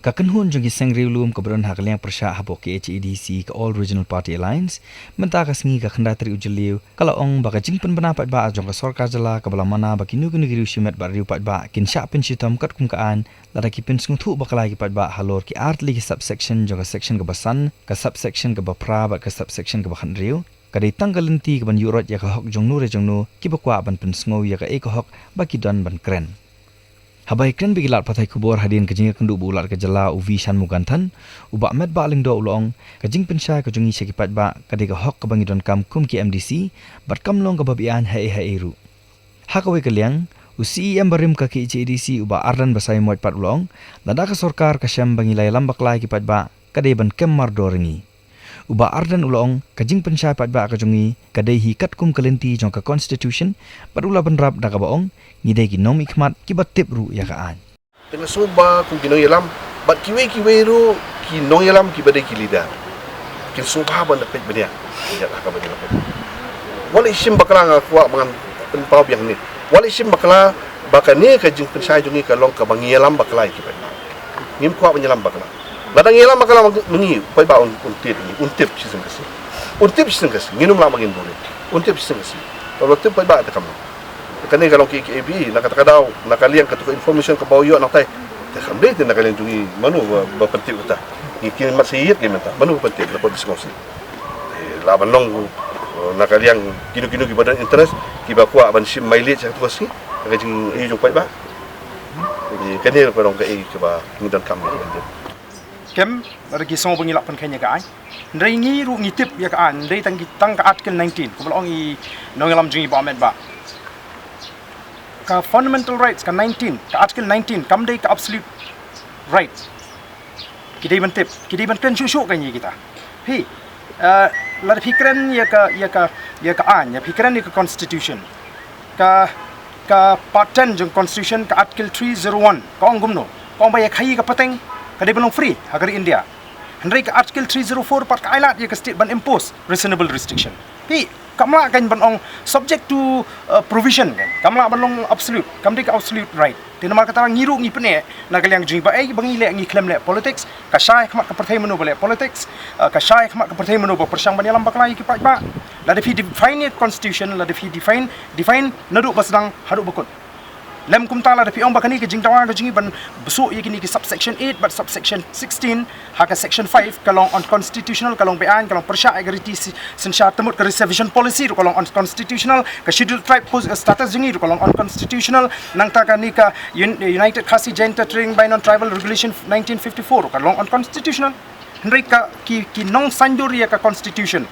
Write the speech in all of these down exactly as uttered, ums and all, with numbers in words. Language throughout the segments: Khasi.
Ka kynhun jong ki seng riewlum kaba don ha ka liang pyrshah hapoh K H A D C ka All Regional Party Alliance, mynta ka sngi ka khyndai tarik u Jylliew, ka la ong ba ka jingpynbna paidbah jong ka sorkar jylla kaba la mana ba kino kino ki riew shimet bad riew paidbah kin shah pynshitom katkum ka aiñ, lada ki pynsngewthuh bakla ïa ki paidbah halor ki artylli ki subsection jong ka section kaba san, ka subsection kaba phra bad ka subsection kaba khathynriew, ka dei tang ka lynti kaban ïuh roit ïa ka hok jongno re jongno kiba kwah ban pynsngew ïa kaei ka hok ba ki don ban kren. Haba ïakren bad ki lad pathai khubor hadien ka jingïakynduh bad u Lat ka jylla u V Shanmuganthan, u Bah Metbah Lyngdoh u la ong, ka jingpynshai ka jong ngi sha ki paidbah ka dei ka hok kaba ngi donkam kum ki M D C, bad kam long kaba beaiñ haei haei ruh. Ha kawei ka liang, u C E M barim ka K H A D C u Bah Ardent Basaiawmoit pat u la ong, lada ka sorkar ka shem ba ngi la ïalam bakla ïa ki paidbah, ka dei ban kem mardor ïa ngi. U Bah Ardent u la ong, ka jingpynshai paidbah ka jong ngi ka dei hi katkum ka lynti jong ka Constitution, bad u la bynrap da kaba ong, ngi dei ki nongmihkhmat kiba tip ruh ïa ka aiñ. Te nga sngew ba kum ki nongïalam bad kiwei kiwei ruh ki nongïalam kiba dei ki leader kin sngewbha ban da peit bniah ïa kaba ngi la peit. Wat la i shim bakla, nga kwah ba ngan pynpaw biang hangne. Wat la i shim bakla ba kane ka jingpynshai jong ngi ka long kaba ngi ïalam bakla ïa ki paidbah. Ngim kwah ban ïalam bakla. Lada ngi ïalam bakla ma ngi, u paidbah un, un tied ïa ngi, un tip shisien ka sngi. Un tip shisien ka sngi, ngin ym lah ba ngin buhrieh. Un tip shisien ka sngi. Lada tip u paidbah te kam long. Kane ka long ki, ki A B, na kata ka daw, na ka liang katu ka information kaba u ïoh nangtai. Te kam dei te na ka liang jong ngi mano ba, ba pyntip kata. Ngi kin mat sa ïeit ngi mynta. Mano ba pyntip, na ka liang jong ngi. Eh, lah ban long, eh, na ka liang kino kino kiba don interest, kiba kwah ban shim mileage ha katu ka sngi, ha ka jingïohi jong u paidbah. Eh, kane ka long kaei kaba ngi donkam ïa ka. Kem, lada ki sngew ba ngi lah pynkheiñ ïa ka aiñ. Hynrei ngi ruh ngi tip ïa ka aiñ, hynrei tang ki, tang ka Article nineteen, kumba la ong i nongïalam jong ngi Bah Metbah. Ka fundamental rights, ka nineteen, ka Article nineteen, kam dei ka absolute rights. Ki dei ban tip, ki dei ban kren shuh shuh ka ngi kita. Phi, eh, lada phi kren ïa ka, ïa ka, ïa ka aiñ, lada phi kren ïa ka Constitution. Ka, ka Part ten jong Constitution, ka Article three zero one, ka ong kumno? Ka ong ba ïa khaïi ka pateng ka dei ban long free ha ka ri India. Hynrei ka Article three zero four pat ka ailad ïa ka state ban impose reasonable restriction. Phi, kam lah kan ban ong subject to, uh, provision kan. Kam lah ban long absolute, kam dei ka absolute right. Te namar kata ngi ruh ngi pyneh na ka liang jong ngi ba ei ba ngi leh ngi khlem leh politics, ka shai khmat ka pyrthei mano ba leh politics, uh, ka shai khmat ka pyrthei mano ba pyrshang ban ïalam bakla ïa ki paidbah. Lada phi define ïa ka Constitution, lada phi define, define naduh ba sdang haduh ba kut. Lem kumta lada phi ong ba kane ka jingdawa ka jong ngi ban bsuh ïa kine ki subsection eight bad subsection sixteen ha ka section five ka long unconstitutional, ka long beaiñ, ka long pyrshah ïa ka riti si-, synshar, te mut ka reservation policy ruh ka long unconstitutional, ka scheduled tribe pos-, status jong ngi ruh ka long unconstitutional, nangta kane ka Un-, United Khasi Jaintia Trading by Non-Tribal Regulation nineteen fifty-four ruh ka long unconstitutional. Hynrei ka ki, ki nongsaiñdur ïa ka Constitution,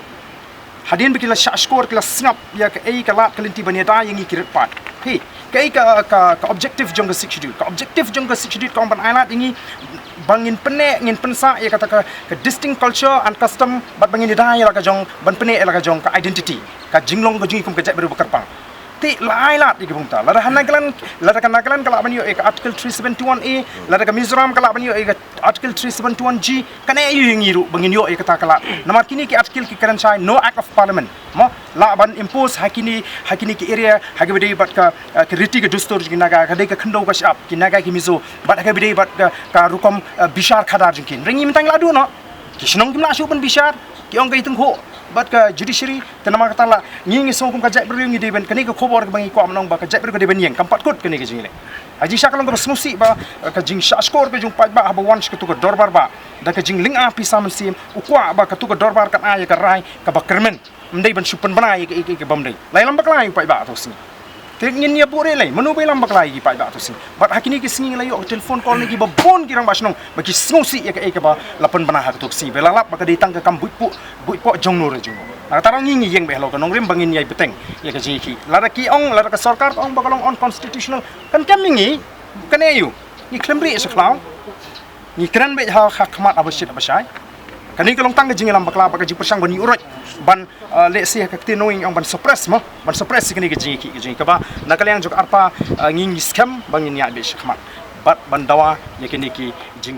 hadien ba ki la shah shkor, ki la sngap ïa kaei ka lad ka lynti ban ïada ïa ngi ki rit paid. Phi, kaei ka, ka, ka objective jong ka Sixth Schedule? Ka objective jong ka Sixth Schedule ka ong ban ailad ïa ngi ba ngin pyneh, ngin pynsah ïa kata ka, ka distinct culture and custom, bad ba ngin ïada ïa la ka jong, ban pyneh ïa la ka jong ka identity, ka jinglong ka jong ngi kum ka jaitbynriew ba kyrpang. Te la ailad ïa ki bynta. Lada ha Nagaland, lada ka Nagaland ka lah ban ïoh ïa ka Article three seventy-one A, lada ka Mizoram ka lah ban ïoh ïa ka Article three seventy-one G, kane ïa ngi ruh ba ngin ïoh ïa kata ka lad. Namar kine ki article ki kren shai no act of parliament. Mo, lah ban impose ha kine, ha kine ki area, ha kaba dei bad ka, eh, ka riti ka dustur jong ki Naga, ka dei ka khyndew ka shyiap, ki Naga ki Mizo, bad ha kaba dei bad ka, ka rukom, eh, bishar khadar jong ki. Hynrei ngi mynta ngi la duh noh. Ki shnong kim lah shuh ban bishar, ki ong ka Itengkhuh bad ka judiciary, te namar kata la ngi, ngi sngew kum ka jaitbynriew ngi dei ban, kane ka khubor kaba ngi kwah ban ong ba ka jaitbynriew ka dei ban ïeng, kam pat kut kane ka jingleh. Ha jingshah ka long kaba sngewsih ba, eh, ka jingshah shkor ka jong u paidbah haba wan sha katu ka dorbar bah da ka jinglynga pisa mynsiem, u kwah ba katu ka dorbar kan ai ïa ka rai kaba kyrmen. Ym dei ban shu pynbna ïa ka, ïa ka, ïa ka bym dei. La ïalam bakla ïa u paidbah ha katu ka sngi. Te ngin ïa buhrieh lei, mano ba ïalam bakla ïa ki paidbah ha katu ka sngi? Bad ha kine ki sngi ngi la ïoh ka telephone call na kiba bun ki rangbah shnong ba ki sngewsih ïa kaei kaba la pynbna ha katu ka sngi, ba la lap ba ka dei tang ka kam buit poh, buit poh jongno re jongno. Nangta ruh ngi, ngi ïeng beit halor ka nongrim ba ngin ïai bteng ïa ka jingïakhih. Lada ki ong, lada ka sorkar ka ong ba ka long unconstitutional, kan kem ïa ngi, kane ïa u, ngi khlem rieh sha khlaw. Ngi kren beit ha, ha khmat haba shit haba shai. Kane ka long tang ka jingïalam bakla bad ka jingpyrshang ban ïuh roit, ban, eh, lehse ha ka ktien nongwei ngi ong ban suppress mo, ban suppress ïa kane ka jingïakhih, ka jingïakhih kaba na ka liang jong ka ARPA, eh, ngi, ngi skhem ba ngin ïaid beit sha khmat bad ban dawa ïa kine ki jing